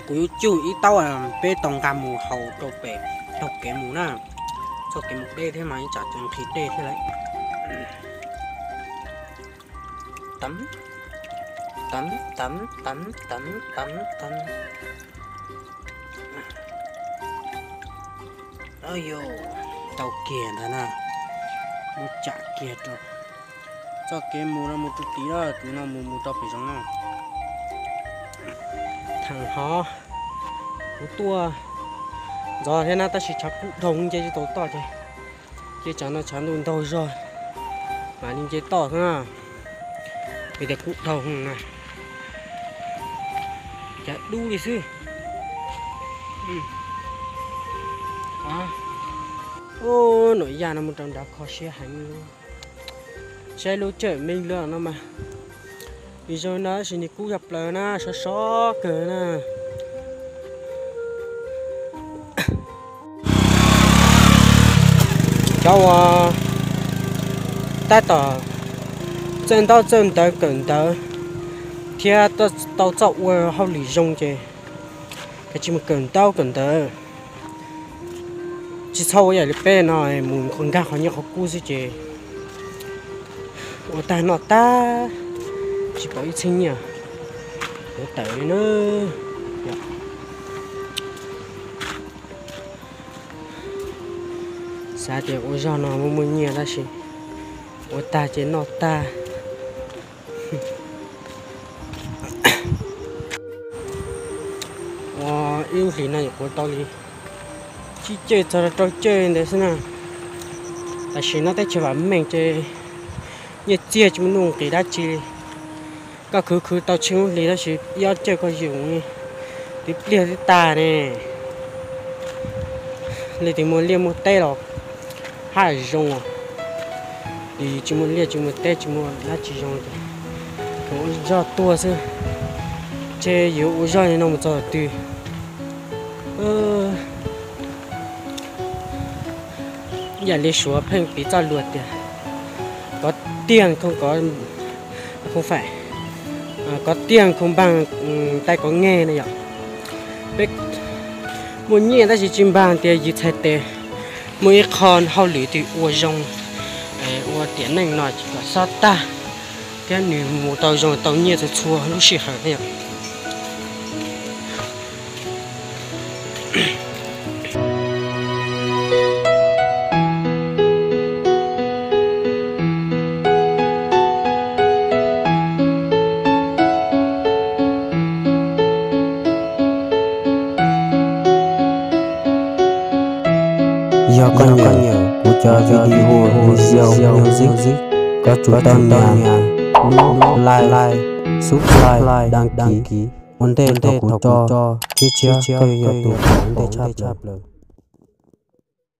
Kuv yuav cug ib taub peb tau nqa mus haus rau pem taug kev mus na. Txoj kev mus deb thiab mas ib tsam tseem nqhis dej thiab lawm. Tam, tam, tam, tam, tam, tam, tam. Yog, tau kiag ntag na. Mus tsam kiag rau txoj kev mus no mus rau tid na, tus no mus mus rau pem zoov no. Thaum hov kuv tuaj ntxov thiab na tab sis tshav kub dhau nce tsis tau toj ces, ces tsam no tshav ntuj ntaug zog mam li nce toj xwb na. Vim tias kub dhau na, cas dub li xwb. Ub, Nom Yaj no mus rau nrad kho siab heev li. Saib lub tsawm meej lawm no mas, vim zoo no tab sis nws kub yog plaws na, sov sov kawg na. Cov uas tab tom txawj ntaub txawj ntawv kawm ntawv thiab tau txoj ua hauj lwm zoo ces kav tsij mus kawm ntaub kawm ntawv. Tsis txhob ua yam li peb no mus nkag qhov nyiaj qhov kub xwb ces ua tag noj tag, tsis pom ib txhiab nyiaj yuav tawm li na. Xav tias ua zog no muaj muaj nyiaj tab sis ua tag ces noj tag. Ua ib lub hlis no nyuam qhuav tau li tsib caug txog rau rau caug ntawd xwb na. Tam sim no teb chaws vam meej ces nyiaj txiag tsis muaj nuj nqis dab tsi li. Koj khwv khwv tau tsheej lub hlis tab sis ib ob caug koj yus twb pliag twb tag ne. Leej twg muaj liaj muaj teb los haj zoo os. Yus tsis muaj liaj tsis muaj teb tsis muaj dab tsi zoo ces ua zog tuag xwb. Ces yuav ua zog li no mus txog twg? Yam li Suav pheej piv txoj lus tias có tiền không có, không phải, có tiền không bằng tay có nghề no yom. Peb muaj nyiaj tab sis tsis npag tias yus txhais tes muaj ib qho hauj lwm twg ua zoo, ua tiam neej no tsis kom xob tag thiab nws mus tau zoo tau nyiaj txhua txhua lub sij hawm na yom. Yog koj nyiam kuv cov video video music, koj tsum tau nias lub like, subscribe, đăng ký ua ntej thaum kuv tso tshiab tshiab, koj yuav yog tus pom ntej tshaj plaws.